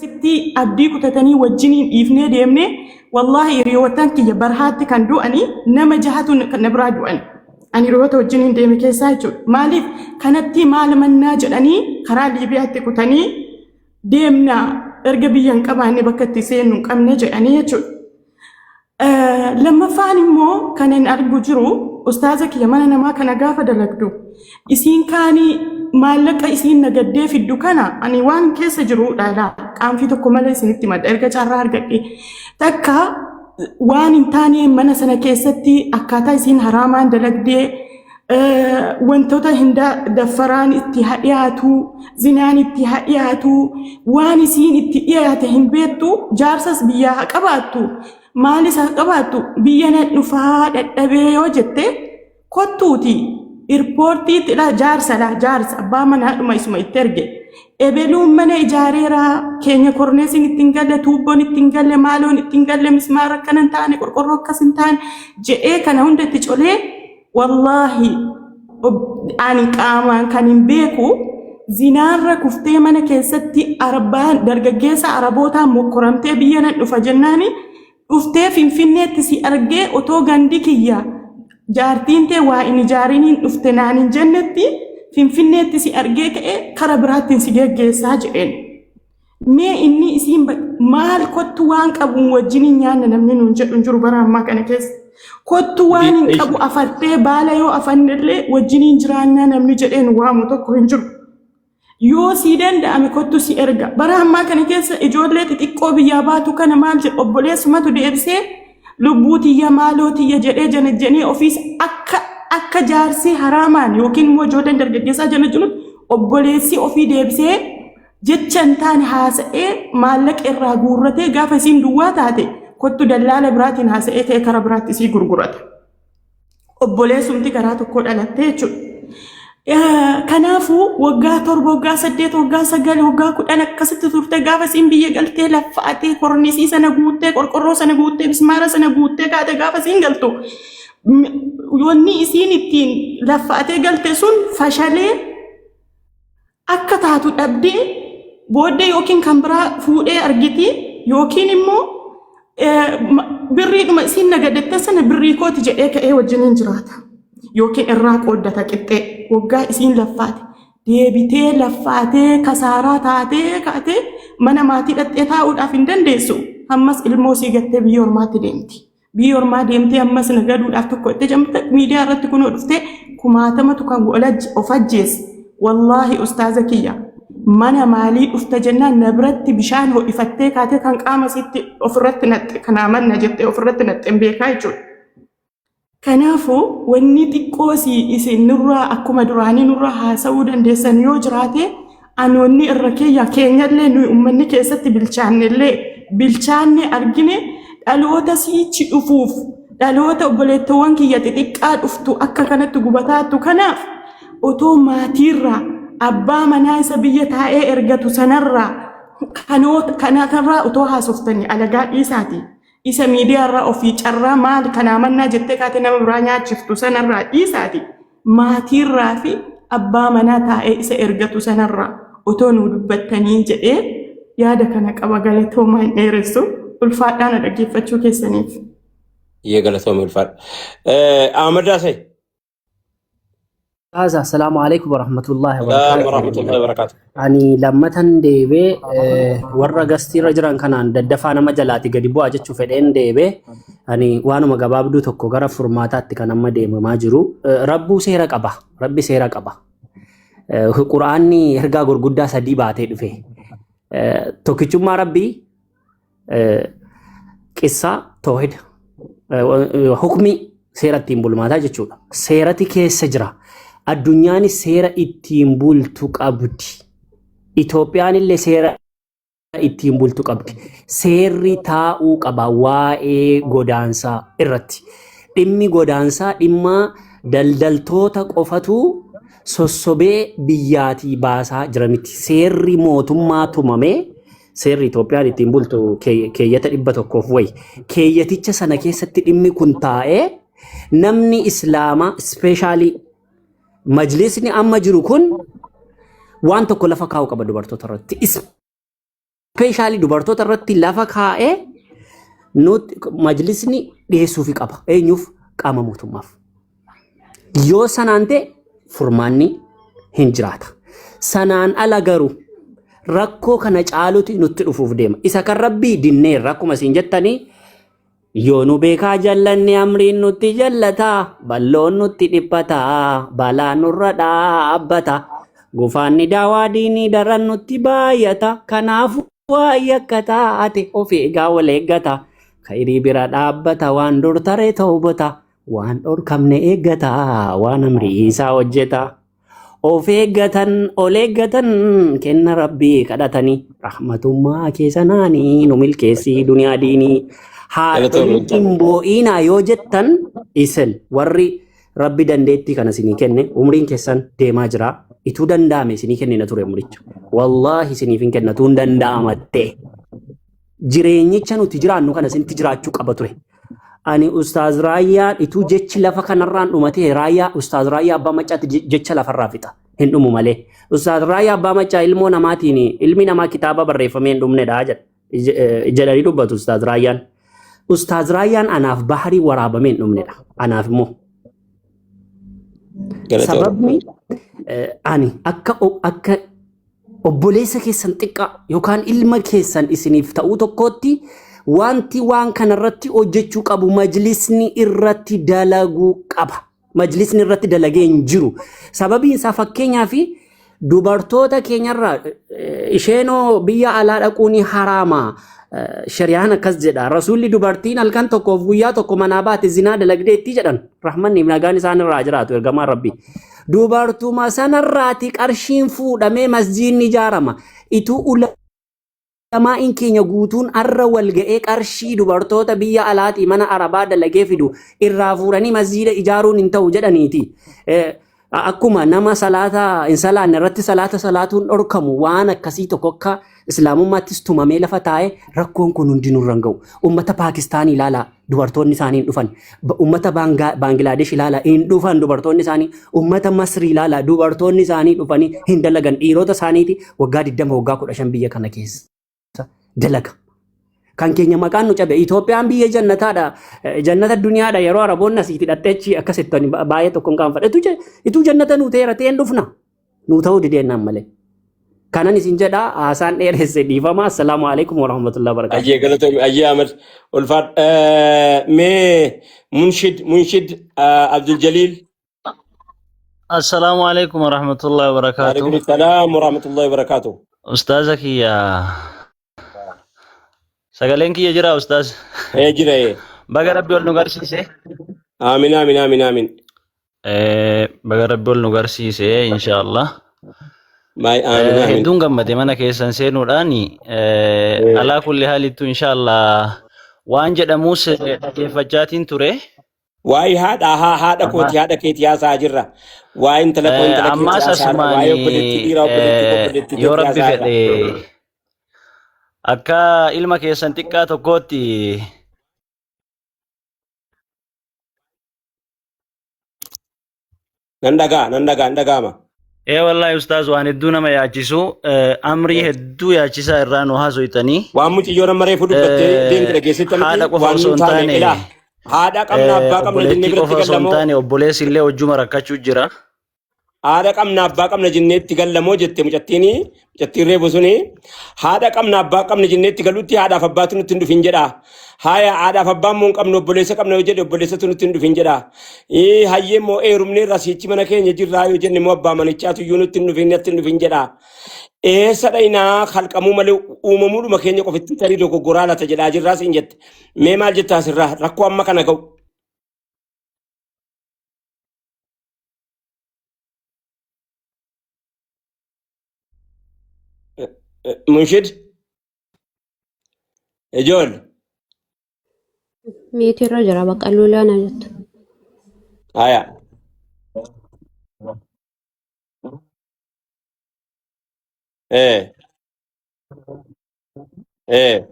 Sitti abdii kutatanii wajjiniin dhiifnee deemne. Wallaahi, hiriyoottan kiyya barhaatti kan du'anii nama jahatu na biraa du'an. Ani hiriyoota wajjiniin deeme keessaa jechuudha. Maaliif kanatti maal mannaa jedhanii karaa Liibiyaatti kutanii deemna, erga biyya hin qabaanne, bakka itti seennu hin qabne jedhanii jechuudha. Lammaffaan immoo kan hin argu jiru, ustaaza kiyya, mana namaa kana gaafa dalagdu isiin kaanii maallaqa isiin nagaddee fiddu kana ani waan keessa jiru dhaala qaanfii tokko malee isinitti madda. Erga carraa argadhe takka waan hin taane mana sana keessatti akkaataa isiin haraamaan dalagdee, wantoota hinda daffaraan itti haa dhiyaatu, zinaan itti haa dhiyaatu, waan isiin itti dhiyaate hin beektu. Jaarsas biyyaa haa qabaattu, maalis haa qabaattu, biyya nan dhufaa dadhabee yoo jette, kottuuti airportiitti dha. Jaarsadha, jaarsa abbaa manaadhuma isuma itti erge. Ebeluun mana ijaareera keenya, korneesiin ittiin galle, tuubboon ittiin galle, maaloon ittiin galle, mismaara akkana hin taane, qorqorroo akkas hin taane jedhee kana hunda itti colee. Wallaahi, ani qaamaan kan hin beeku, zinaarra kuftee mana keessatti arbaan dargaggeessa arabootaan mokkoramtee biyya nan dhufa jennaani dhuftee Finfinneetti si argee, otoo gandi kiyya jaartiin tee waa hin ijaariniin dhufte naan hin jennetti, Finfinneetti si argee ka'ee kara biraattiin si geggeessaa jedheen. Mee inni isiin maal kottu waan qabuun wajjiniin nyaanna namni nuun jedhu hin jiru bara ammaa kana keessa. Kottu waan hin qabu afattee baala yoo afannellee wajjiniin jiraannaa namni jedheen waamu tokko hin jiru. Yoo sii danda'ame kottu si erga. Bara ammaa kana keessa ijoollee xixiqqoo biyyaa baatu kana maal jedhu, obboleessumatu deebisee lubbuu tiyya, maaloo tiyya jedhee janajjanee ofiis akka jaarsii haraamaan yookiin immoo ijoolleen dargaggeessaa janajjanutti obboleessi ofii deebisee jecha hin taane haasa'ee maallaqa irraa guurratee, gaafa isiin duwwaa taate kottu dallaala biraatiin haasa'ee ka'ee karaa biraatti isii gurgurata. Obboleessumti garaa tokko dhalattee jechuudha. Kanaafuu waggaa 7, waggaa 8, waggaa 9, waggaa 10 akkasitti turte. Gaafa isiin biyya galtee laffaatee, kornisii sana guuttee, qorqorroo sana guuttee, mismaara sana guuttee kaate, gaafa isiin galtu wanni isiin ittiin laffaatee galte sun fashalee akka taatu dhabdee booddee yookiin kan biraa fuudhee argiti, yookiin immoo birriidhuma isiin nagadatte sana birrii kooti jedhee ka'ee wajjiniin jiraata. Yookiin irraa qooddata qixxee. Waggaa isiin laffaate deebitee laffaatee kasaaraa taatee kaatee mana maatii dhaxxee taa'uudhaaf hin dandeessu. Ammas ilmoo sii gattee biyya ormaatti deemti. Biyya ormaa deemtee ammas nagaduudhaaf tokko itti jamte miidiyaa irratti kunoo dhuftee kumaatamatu kan of ajjeese. Wallaahi, ustaaza kiyya, mana maalii dhufta jennaan na biratti bishaan ho'ifattee kaatee kan qaama isiitti ofirratti naxxe, kanaa manna jettee ofirratti naxxe hin beekaa jechuudha. Kanaafuu wanni xiqqoo si isin nurraa akkuma duraanii nurraa haasa'uu dandeessan yoo jiraate, ani wanni irra keeyya keenyallee nuyi uummanni keessatti bilchaannellee bilchaanne argine, dhaloota siichi dhufuuf, dhaloota obboleettowwan kiyya xixiqqaa dhuftu akka kanatti gubataattu kanaaf, otoo maatiirraa, abbaa manaa isa biyya taa'ee ergatu sanarraa, kanoota kanarraa otoo haasoftanii, alagaa dhiisaati. Isa miidiyaarraa ofii carraa maal kanaa mannaa jettee kaatee nama biraa nyaachiftu sanarraa dhiisaati. Maatiirraa fi abbaa manaa taa'ee isa ergatu sanarraa otoo nuu dubbattanii jedhee yaada kana qaba. Galatoomaa, hin dheeressu. Ulfaadhaan na dhaggeeffachuu keessaniif. Iyyee, galatoomii, ulfaadha. Ahmad Daasee. Haza, assalamu alaikum warahmatullahi Salaam wabarakatuh. warahmatullahi wabarakatuh. Ani lammatan deebee warra gastiirra jiran kanaan daddafaa nama jalaati gadi bu'aa jechuu fedheen deebee. Ani waanuma gabaabduu tokko gara furmaataatti kan amma deemamaa jiru. Rabbuu seera qaba. Rabbi seera qaba. Quraanni ergaa gurguddaa sadii baatee dhufe. Tokkichummaa Rabbii, qissaa toohida, hukmii seera ittiin bulmaataa jechuudha. Seerati keessa jira. Addunyaanis seera ittiin bultu qabdi. Itoophiyaan illee seera ittiin bultu qabdi. Seerri taa'uu qaba waa'ee godaansaa irratti. Dhimmi godaansaa dhimma daldaltoota qofatu sossobee biyyaatii baasaa jira miti. Seerri mootummaa tumamee, seerri Itoophiyaan ittiin bultu keeyyata 100f wayi. Keeyyaticha sana keessatti dhimmi kun taa'ee, namni Islaamaa, especially majlisni amma jiru kun, waan tokko lafa kaa'uu qaba dubartoota irratti. Ispeeshaalii dubartoota irratti lafa kaa'ee nuti majlisni dhiyeessuufi qaba. Eenyuuf? Qaama mootummaaf. Yoo sanaan ta'e furmaanni hin jiraata. Sanaan ala garuu rakkoo kana caaluti nutti dhufuuf deema. Isa kan rabbii dinneerra akkuma isin jettanii yoo nu beekaa jallanne amriin nutti jallata, balloon nutti dhiphata, balaan nurra dhaabbata. Gufaanni daawaa diinii daran nutti baay'ata, kanaafuu waa yakka taate of eegaa wal eeggata. Khayrii bira dhaabbata, waan dur tare tawbata, waan dhorkamne eeggata, waan amrii isaa hojjeta. Of eeggatan ol eeggatan kenna rabbii kadhatanii rahmatummaa keessanaanii nu milkeessii duniyaa diinii. Haadholiin hin boo'iinaa yoo jettan isin warri rabbi dandeettii kana isinii kenne umriin keessan deemaa jira. Ituu danda'ame isinii kennina ture umricha. Wallaahi isiniif hin kenna tuun danda'amatte. Jireenyicha nuti jiraannu kana isinitti jiraachuu qaba ture. Ani Ustaaz Raayyaa ituu jechi lafa kanarraan dhumatee Raayyaa Ustaaz Raayyaa Abbaa Maccaatti jecha lafarraa fixa. Hin dhumu malee. Ustaaz Raayyaa Abbaa Maccaa ilmoo namaatiin ilmi namaa kitaaba barreeffamee hin dhumnedha jedhanii dubbatu Ustaaz Raayyaan. Ustaaz Raayyaan anaaf baharii waraabamee hin dhumnedha. Anaaf immoo. Galatoomii. Sababni ani akka obboleessa keessan xiqqaa yookaan ilma keessan isiniif ta'uu tokkootti wanti waan kanarratti hojjechuu qabu majlisni irratti dalaguu qaba. Majlisni irratti dalagee hin jiru. Sababiin isaa fakkeenyaa fi dubartoota keenyarraa isheenoo biyya alaa dhaquun haraama. Shari'aan akkas jedha. Rasuulli dubartiin halkan tokkoof guyyaa tokko manaa baate zinaa dalagdeetti jedhan. Rahmanni fi nagaan isaan irraa jiraatu ergamaan Rabbii. Dubartuma sanarraati qarshiin fuudhamee masjiidni ijaarama. Ituu ulamaa'iin keenya guutuun arra wal ga'ee qarshii dubartoota biyya alaatii mana arabaa dalagee fidu irraa fuudhanii masjiida ijaaruun hin ta'u jedhaniiti. Akkuma nama salaata hin salaanne irratti salaata salaatuun dhorkamu waan akkasii tokko akka islaamummaattis tumamee lafa taa'e rakkoon kun hundi nurra hin ga'u. Uummata Paakistaanii ilaalaa dubartoonni isaanii hin dhufan. Uummata Baangilaadesh ilaalaa hin dhufan dubartoonni isaanii. Uummata Masrii ilaalaa dubartoonni isaanii dhufanii hin dalagan. Dhiirota isaaniiti waggaa 20 waggaa 15 biyya kana keessa dalaga. Kan keenya maqaan nu cabe. Itoophiyaan biyya jannataadha. Jannata duniyaadha. Yeroo Araboonni asiitti hidhattee achi akkas itti baay'ee tokko hin qaanfadhe. Ituu jannata nuu ta'eera ta'een dhufna. Nuu ta'uu dideenaan malee. Kanan isin jedha haasaan dheeresse dhiifama. Assalaamu alaikum warahmatullahi wabarakatuh. Ayyee galatoomi ayyee Ahmad ulfaadh. Mee Munshid Abdul Jaliil. Assalaamu alaikum warahmatullahi wabarakatuh. Waalaikum salaam warahmatullahi wabarakatuh. Ustaaza kiyya sagaleen kiyya jira ustaaz. Ee jira ee. Baga rabbi ol nu garsiise. Aamin aamin aamin aamin. Baga rabbi ol nu garsiise inshaallah. Baay aamin aamin. Hedduun gammade mana keessan seenuudhaan alaa kulli haalittu inshaallah waan jedhamus dhaggeeffachaatiin ture. Waa'ee haadha haadha kooti haadha keetii haasa'aa jirra. Waa'ee intala koo intala keetii Ammaas haasa'aa jirra. asumaan Waa'ee obboleettii dhiiraa obboleettii koo obboleettii yoo keetii rabbi haasa'aa jirra. fedhe akka ilma keessan xiqqaa tokkootti Nan dhagaa nan dhagaa nan dhagaama. Ee wallahi ustaaz waan hedduu nama yaachisu amrii hedduu yaachisaa irraa nu haasoytanii. Waan mucayyoon amma reefu dubbattee deemte dhageessitta miti Haadha qofa waan osoo nun hin taane taane ilaa haadha qabna abbaa qabna jennee obboleettii biratti qofa osoo hin gallamoo taane obboleessi illee hojjuma rakkachuu jira. Haadha qabna abbaa qabna jennee itti gallamoo jette mucattiin mucattiin reefu suni haadha qabna abbaa qabna jennee itti galutti haadhaaf abbaatu nutti hin dhufin jedha. Haaya haadhaaf abbaa immoo hin qabnu obboleessa qabna yoo jedhe obboleessatu nutti hin dhufin jedha. Hayyee immoo eerumnee irraa siichi mana keenya jirraa yoo jenne immoo abbaa manichaatu iyyuu nutti hin dhufin natti hin dhufin jedha. Eessa dhaynaa kalqamuu malee uumamuudhuma keenya qofitti tarii dogoggoraa lata jedhaa jirraa siin jette. Mee maal jettaa asirraa rakkoo amma kana ga'u. Munshid ijool Meetirra jira bakka lolaana jettu. haya eh eh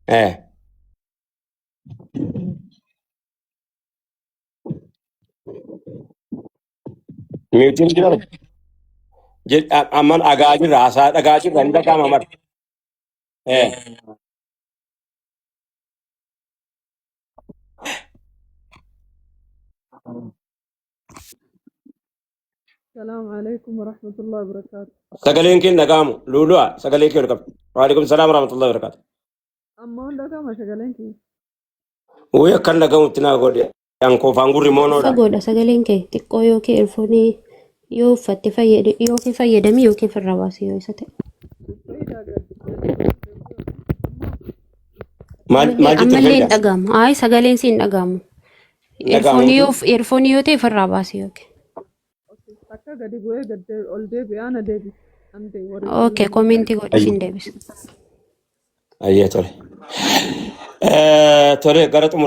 eh Miyuutiin jira. Amman dhagaa jirra haasaa dhagaa jirra hin dhagaama mara. Eh. السلام عليكم ورحمة الله وبركاته. Sagaleen kee hin dhaga'amu. Luulu'a sagalee kee ol qabdi. Waalaikum salaam warahmatullahi wabarakatuh. Amma hunda kama sagaleen kee. Wayii akkan dhaga'amutti naa godhe. Ankoofaan gurri moonoodha. Fagoodha sagaleen kee xiqqoo yookiin eerfoonii yoo uffatte fayyada yookiin fayyadami yookiin firraa baasi yoo isa ta'e. Fayyidaa gadi. Maal Ammallee maal jette ammallee hin Fayyidaa? dhaga'amu. Ayi sagaleen si hin dhaga'amu. Hin dhaga'amu. Eerfoonii yoo eerfoonii yoo ta'e firraa baasi yookiin. Akka gadi bu'ee gad ol deebi'ee ana deebi. Ante warri Okay, koomeentii godhi siin deebisa. Ayyee tole. Tole gara xumuraa.